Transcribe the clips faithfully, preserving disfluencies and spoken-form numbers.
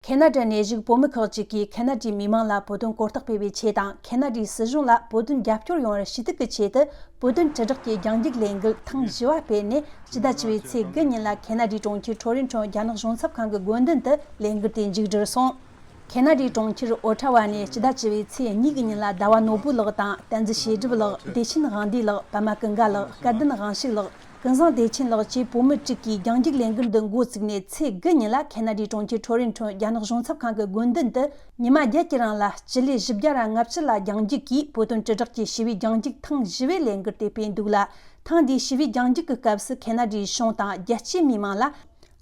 ཁེ་ན་ཌ་ནས་བཞུགས་བོད་མི་ཁག་ཅིག་གིས་ཁེ་ན་ཌའི་མི་མང་ལ་བོད་དོན་གོ་རྟོགས་སྤེལ་བའི་ཆེད་དང་། ཁེ་ན་ཌའི་སྲིད་གཞུང་ལ་བོད་དོན་རྒྱབ་སྐྱོར་ཡོང་བར་ཞུ་གཏུག་གི་ཆེད་དུ། བོད་དོན་དྲིལ་བསྒྲགས་ཀྱི་རྒྱང་རྒྱུག་ལས་འགུལ་ཐེངས་བཞི་བ་སྤེལ་ནས། སྤྱི་ཟླ་བཅུ་པའི་ཚེས་དགུ་ཉིན་ལ་ཁེ་ན་ཌའི་གྲོང་ཁྱེར་ཊོ་རེན་ཊོ་རྒྱ་ནག་གཞུང་ཚབ་ཁང་གི་སྒོ་མདུན་དུ་ལས་འགུལ་དེ་མཇུག་བསྒྲིལ་སོང་། ཁེ་ན་ཌའི་གྲོང་ཁྱེར་ཨོ་ཊ་ཝ་ནས་སྤྱི་ཟླ་བཅུ་པའི་ཚེས་གཉིས་ཀྱི་ཉིན་ལ་ཟླ་བ་ནོར་བུ་ལགས་དང་། བསྟན་འཛིན་བྱེད་སྒྲུབ་ལགས། བདེ་ཆེན་དབང་འདུས་ལགས། པད་མ་ཀུན་དགའ་ལགས། སྐལ་ལྡན་དབང་ཕྱུག་ལགས། ཀུན་བཟང་བདེ་ཆེན་ལགས་བཅས་བོད་མི་དྲུག་གིས་རྒྱང་རྒྱུག་ལས་འགུལ་འདི་འགོ་བཙུགས་ནས། ཚེས་དགུ་ཉིན་ལ་ཁེ་ན་ཌའི་གྲོང་ཁྱེར་ཊོ་རེན་ཊོ་རྒྱ་ནག་གཞུང་ཚབ་ཁང་གི་སྒོ་མདུན་དུ་ཉི་མ་བརྒྱད་ཀྱི་རིང་ལ་སྤྱི་ལེ་བཞི་བརྒྱ་ར་ལྔ་བཅུ་ལ་རྒྱང་རྒྱུག་གིས་བོད་དོན་དྲིལ་བསྒྲགས་ཀྱི་ཞི་བའི་རྒྱང་རྒྱུག་ཐེངས་བཞི་བའི་ལས་འགུལ་དེ་སྤེལ་འདུག་ལ། ཐེངས་འདིའི་ཞི་བའི་རྒྱང་རྒྱུག་གི་སྐབས་སུ་ཁེ་ན་ཌའི་གཞུང་དང་རྒྱལ་སྤྱིའི་མི་མང་ལ།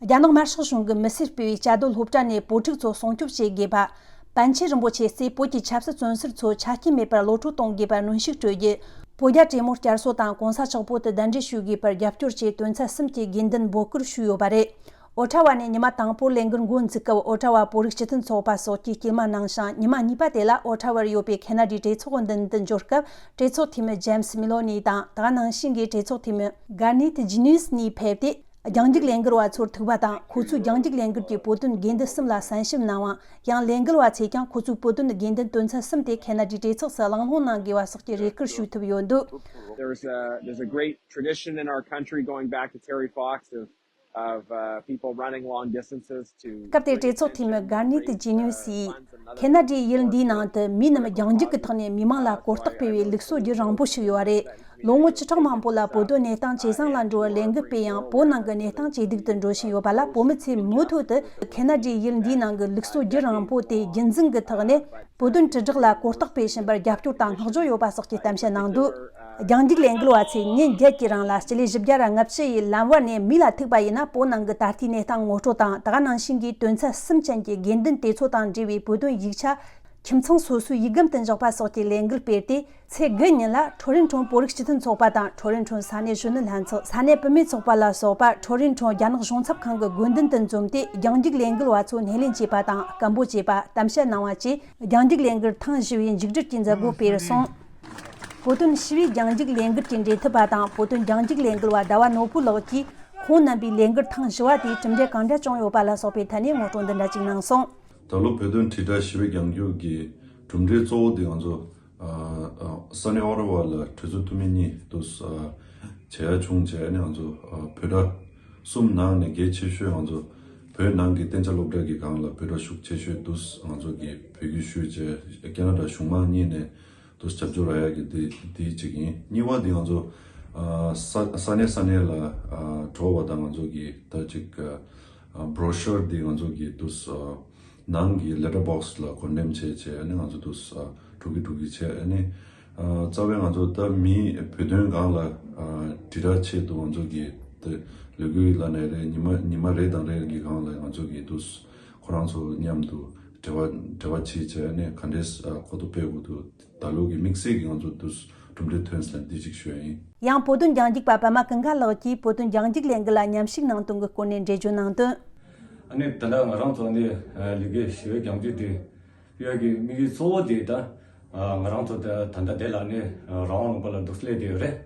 རྒྱ་ནག་དམར་ཤོག་གཞུང་གིས་མི་སེར་སྤེལ་བའི་བཅའ་སྡོད་སློབ་གྲྭ་ནས་བོད་ཕྲུག་ཚོ་སྲུང་སྐྱོབ་བྱེད་དགོས་པ། པཎ་ཆེན་རིན་པོ་ཆེ་གཙོས་བོད་ཀྱི་ཆབ་སྲིད་བཙོན་ཟུར་ཚོ་ཆ་རྐྱེན་མེད་པར་གློད་གྲོལ་གཏོང་དགོས་པར་གནོན་ཤུགས་སྤྲོད་རྒྱུ། བོད་རྒྱ་གྲོས་མོལ་བསྐྱར་གསོ་དང་གོང་ས་མཆོག་བོད་དུ་གདན་འདྲེན་ཞུ་དགོས་པར་རྒྱབ་སྐྱོར་བཅས་དོན་ཚན་གསུམ་གྱི་དགོས་འདུན་འབོད་སྐུལ་ཞུས་ཡོད་པ་རེད། ཨོ་ཊ་ཝ་ནས་ཉི་མ་དང་པོར་ལས་འགུལ་འགོ་འཛུགས་སྐབས། ཨོ་ཊ་ཝ་བོད་རིགས་སྤྱི་མཐུན་ཚོགས་པ་སོགས་ཀྱིས་སྐྱེལ་མ་གནང་ཞིང་། ཉི་མ་གཉིས་པ་དེ་ལ་ཨོ་ཊ་ཝར་ཡོད་པའི་ཁེ་ན་ཌའི་གྲོས་ཚོགས་མདུན་དུ་འབྱོར་སྐབས། གྲོས་ཚོགས་འཐུས་མི་ཇེམ་སི་མི་ལོ་ནི་དང་། དེ་ག་ནང་བཞིན་གྱི་གྲོས་ཚོགས་འཐུས་མི་གར་ནེ་ཐི་ཇི་ནིས་གཉིས་ཕེབས་ཏེ། རྒྱང་རྒྱུག་ལས་འགུལ་བ་ཚོར་ཐུག་པ་དང་། ཁོ་ཚོས་རྒྱང་རྒྱུག་ལས་འགུལ་གྱི་བོད་དོན་དགོས་འདུན་གསུམ་ལ་གསན་ཞིབ་གནང་བ། ཡང་ལས་འགུལ་བ་ཚོས་ཀྱང་ཁོ་ཚོའི་བོད་དོན་དགོས་འདུན་དོན་ཚན་གསུམ་དེ་ཁེ་ན་ཌའི་གྲོས་ཚོགས་སུ་གླེང་སློང་གནང་དགོས་པ་སོགས་ཀྱི་རེ་སྐུལ་ཞུས་ཐུབ་ཡོད་འདུག There's a, there's a great tradition in our country going back to Terry Fox of, of uh, people running long distances to སྐབས་དེར་གྲོས་ཚོགས་འཐུས་མི་གར་ནེ་ཐི་ཇི་ནིས་ཡིས། ཁེ་ན་ཌའི་ཡུལ་འདིའི་ནང་དུ་མི་རྣམས་རྒྱང་རྒྱུག་གི་ཐོག་ནས་མི་མང་ལ་གོ་རྟོགས་སྤེལ་བའི་ལུགས་སྲོལ་རྒྱུན་རིང་པོ་ཞིག་ཡོད་རེད། ལོ་ངོ་བཅུ་ཕྲག་མང་པོ་ལ་བོད་དོན་གནས་སྟངས་ཇེ་བཟང་ལ་འགྲོ་བར་ལས་འགུལ་སྤེལ་ཡང་། བོད་ནང་གི་གནས་སྟངས་ཇེ་སྡུག་ཏུ་འགྲོ་བཞིན་ཡོད་པ་ལ། བོད་མི་ཚོས་མུ་མཐུད་དུ་ཁེ་ན་ཌའི་ཡུལ་འདིའི་ནང་གི་ལུགས་སྲོལ་རྒྱུན་རིང་པོ་དེ་རྒྱུན་འཛིན་གྱི་ཐོག་ནས་བོད་དོན་དྲིལ་བསྒྲགས་ལ་གོ་རྟོགས་སྤེལ་བཞིན་པར་རྒྱབ་སྐྱོར་དང་བསྔགས་བརྗོད་ཡོད་པ་སོགས་ཀྱི་གཏམ་བཤད་གནང་འདུག་རྒྱང་རྒྱུག་ལས་འགུལ་བ་ཚོས་ཉིན་བརྒྱད་ཀྱི་རིང་ལ་སྤྱི་ལེ་བཞི་བརྒྱ་ར་ལྔ་བཅུ་ཡི་ལམ་བར་ནས་མི་ལ་ཐུག་པ་ཡིན་ན། བོད་ནང་གི་ད་ལྟའི་གནས་སྟངས་ངོ་སྤྲོད་དང་། དེ་ག་ནང་བཞིན་གྱི་དོན་ཚན་གསུམ་ཅན་གྱི་དགོས་འདུན་དེ་ཚོ་དང་འབྲེལ་བའི་བོད་དོན་ཡིག་ཆ་ཁྱིམ་ཚང་སོ་སོའི་ཡིག་སྒམ་དུ་འཇོག་པ་སོགས་ཀྱི་ལས་འགུལ་སྤེལ་ཏེ། ཚེས་དགུ་ཉིན་ལ་ཊོ་རེན་ཊོ་བོད་རིགས་སྤྱི་མཐུན་ཚོགས་པ་དང་། ཊོ་རེན་ཊོ་ས་གནས་གཞོན་ནུ་ལྷན་ཚོགས། ས་གནས་བུད་མེད་ཚོགས་པ་ལ་སོགས་པ་ཊོ་རེན་ཊོ་རྒྱ་ནག་གཞུང་ཚབ་ཁང་གི་སྒོ་མདུན་དུ་འཛོམས་ཏེ། རྒྱང་རྒྱུག་ལས་འགུལ་བ་ཚོ་སྣེ་ལེན་བྱས་པ་དང་། སྐད་འབོད་བྱས་པ། གཏམ་བཤད་གནང་བ་བཅས། རྒྱང་རྒྱུག་ལས་འགུལ་ཐེངས་བཞི་བའི་མཇུག་སྒྲིལ་གྱི་མཛད་སྒོ་སྤེལ་སོང་། བོད་དོན་ཞི་བའི་རྒྱང་རྒྱུག་ལས་འགུལ་གྱི་འབྲེལ་མཐུད་པ་དང་། བོད་དོན་རྒྱང་རྒྱུག་ལས་འགུལ་བ་ཟླ་བ་ནོར་བུ་ལགས་ཀྱིས། ཁོང་རྣམ་པའི་ལས་འགུལ་ཐེངས་བཞི་བ་དེས་གྲུབ་འབྲས་གང་འདྲ་བྱུང་ཡོད་པ་ལ་སོགས་པའི་ཐད་ནས་ངོ་སྤྲོད་འདི་འདྲ་ཅིག་གནང་སོང་། ད་ལོ་བོད་དོན་དྲིལ་བསྒྲགས་ཞི་བའི་རྒྱང་རྒྱུག་གི་གྲུབ་འབྲས་གཙོ་བོ་དེ་ང་ཚོ་ཨ་ཨ་ས་གནས་ཨོ་ཊ་ཝ་ལ་གྲོས་ཚོགས་འཐུས་མི་གཉིས་དུ་ཨ་བྱེད་ཡ་བྱུང་བྱས་ནས། ང་ཚོ་ཨ་བོད་ཕྲུག་གསུམ་ནང་ནས་གལ་ཆེ་ཤོས་ང་ཚོ་བོད་ནང་གི་གཏན་འཇགས་སློབ་གྲྭ་གི་སྒང་ལ་བོད་ཕྲུག་ཤུགས་ཆེ་ཤོས་དུ་ང་ཚོ་གི་བོད་བརྒྱུད་ཞུས་བྱས། ཁེ་ན་ཌ་གཞུང་མང་གཉིས་ནས་དུ་རྒྱབ་སྐྱོར་རག་ཡ་གི་དེ་དེ་གཅིག་ཡིན། གཉིས་པ་དེ་ང་ཚོ་ཨ་ས་ས་གནས་ས་གནས་ལ་ཨ་འགྲོ་བ་དང་། ང་ཚོ་གི་ད་ཅིག་ཨ་བྷྲོ་ཤར་དེ་ང་ཚོ་གི་དུ་ཨ་ནང་གི་ལེ་ཊར་བོག་སི་ལ་བགོ་འགྲེམས་བྱས་བྱས། ཨ་ནི་ང་ཚོ་དུ་ཨ་འགྲོ་གི་འགྲོ་གི་བྱས། ཨ་ནི་ཨ་རྩ་བའི་ང་ཚོ་ད་མི་བོད་དོན་སྒང་ལ་ཨ་དྲིལ་བསྒྲགས་ཆེད་དུ་ང་ཚོ་གི་ད་ལས་འགུལ་ལབ་ནའི་རེད། ཉི་མ་ཉི་མ་རེ་དང་རེ་གི་སྒང་ལ་ང་ཚོ་གི་དུ་ཁོ་རང་ཚོ་མཉམ་དུ་འབྲེལ་བ་འབྲེལ་བ་བྱས་བྱས། ཨ་ནི་ག་འདྲས་ཨ་གོ་རྟོགས་སྤེལ་དགོས་འདུག་ད་ལོ་གི་དམིགས་བསལ་གྱི་ང་ཚོ་དུ་གྲུབ་འབྲས་ཐོན་ཟེར་འདི་གཅིག་ཞུ་ཡ་ཡིན། ཡང་བོད་དོན་རྒྱང་རྒྱུག་པ་པད་མ་ཀུན་དགའ་ལགས་ཀྱིས་བོད་དོན་རྒྱང་རྒྱུག་ལས་འགུལ་ལ་མཉམ་ཞུགས་གནང་དོན་གྱི་སྐོར་ནས་འགྲེལ་བརྗོད་གནང་དོན། ཨ་ནི་ད་ལྟ་ང་རང་ཚོ་ནི་ལས་འགུལ་ཞི་བའི་རྒྱང་རྒྱུག་དེ་སྤེལ་ཡ་གི་དམིགས་ཡུལ་གཙོ་བོ་དེ་ད་ང་རང་ཚོ་ད་ད་ལྟ་དེ་ལ་ནི་རང་དབང་ལུང་པ་ལ་འདུག་སླེབས་བསྡད་ཡོད་རེད།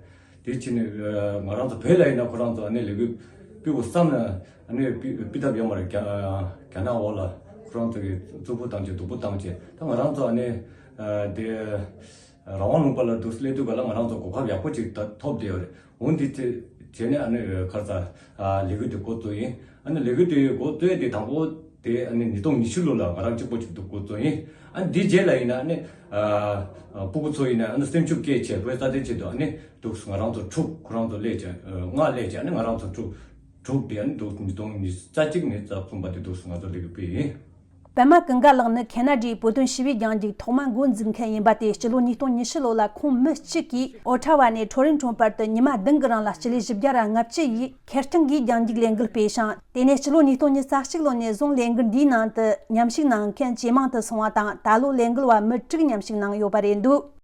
དེ་ཕྱིན་ནས་ང་རང་ཚོ་བོད་ལ་ཡིན་ན་ཁོ་རང་ཚོ་ཨ་ནི་ལས་འགུལ་སྤེལ་དགོས་བསམ་ན་ཨ་ནི་སྤེལ་སྤེལ་ཐབས་ཡོད་མ་རེད། རྒྱ་རྒྱ་ནག་འོག་ལ་ཁོ་རང་ཚོ་གི་རྩུབ་པོ་བཏང་བྱས་སྡུག་པོ་བཏང་བྱས། ད་ང་རང་ཚོ་ཨ་ནི་དེ་རང་དབང་ལུང་པ་ལ་འདུག་སླེབས་དུས་ག་ལ་ང་རང་ཚོ་གོ་སྐབས་ཡག་པོ་ཅིག་ད་ཐོབ་བསྡད་ཡོད་རེད། འོན་ཏེ་དེ་བྱས་ནས་ཨ་ནི་ཁ་ས་ལས་འགུལ་དེ་འགོ་བཙུགས་ཡིན། ཨ་ནི་ལས་འགུལ་དེ་འགོ་བཙུགས་དེ་དང་པོ་དེ་ཨ་ནི་ཉིས་སྟོང་ཉི་ཤུ་ལོ་ལ་ང་རང་གཅིག་པོ་ཅིག་འདུག་འགོ་བཙུགས་ཡིན། ཨ་ནི་འདི་རྗེས་ལ་ཡིན་ན་ཨ་ནི་ཕྲུ་གུ་ཚོ་ཡིན་ན་ཨ་ནི་སེམས་ཤུགས་སྐྱེད་བྱས། བོད་རྩ་དོན་ཆེད་དུ་ཨ་ནི་འདུག་ང་རང་ཚོ་ཕྲུག་ཁོ་རང་ཚོ་སླེབས་བྱས་ལྔ་སླེབས་བྱས། ཨ་ནི་ང་རང་ཚོ་ཕྲུག་དྲུག་དེ་ཨ་ནི་འདུག་ཉིས་སྟོང་ཉི་ཤུ་རྩ་གཅིག་ནས་རྩ་གསུམ་པ་དེ་འདུག་ང་ཚོ་སླེབས་པ་ཡིན། པད་མ་ཀུན་དགའ་ལགས་ནི་ཁེ་ན་ཌའི་བོད་དོན་ཞི་བའི་རྒྱང་རྒྱུག་ཐོག་མ་འགོ་འཛུགས་མཁན་ཡིན་པ་དེ་སྤྱི་ལོ་ཉིས་སྟོང་ཉི་ཤུ་ལོ་ལ་ཁོང་མི་གཅིག་གིས་ཨོ་ཊ་ཝ་ནས་ཊོ་རེན་ཊོ་བར་དུ་ཉི་མ་བདུན་གྱི་རིང་ལ་སྤྱི་ལེ་བཞི་བརྒྱ་ར་ལྔ་བཅུ་ཡི་ཁེར་རྐྱང་གིས་རྒྱང་རྒྱུག་ལས་འགུལ་སྤེལ་ཞིང་། དེ་ནས་སྤྱི་ལོ་ཉིས་སྟོང་ཉི་ཤུ་རྩ་གཅིག་ལོ་ནས་བཟུང་ལས་འགུལ་འདིའི་ནང་དུ་མཉམ་ཞུགས་གནང་མཁན་ཇེ་མང་དུ་སོང་བ་དང་། ད་ལོ་ལས་འགུལ་བ་མི་དྲུག་མཉམ་ཞུགས་གནང་ཡོད་པ་རེད་འདུག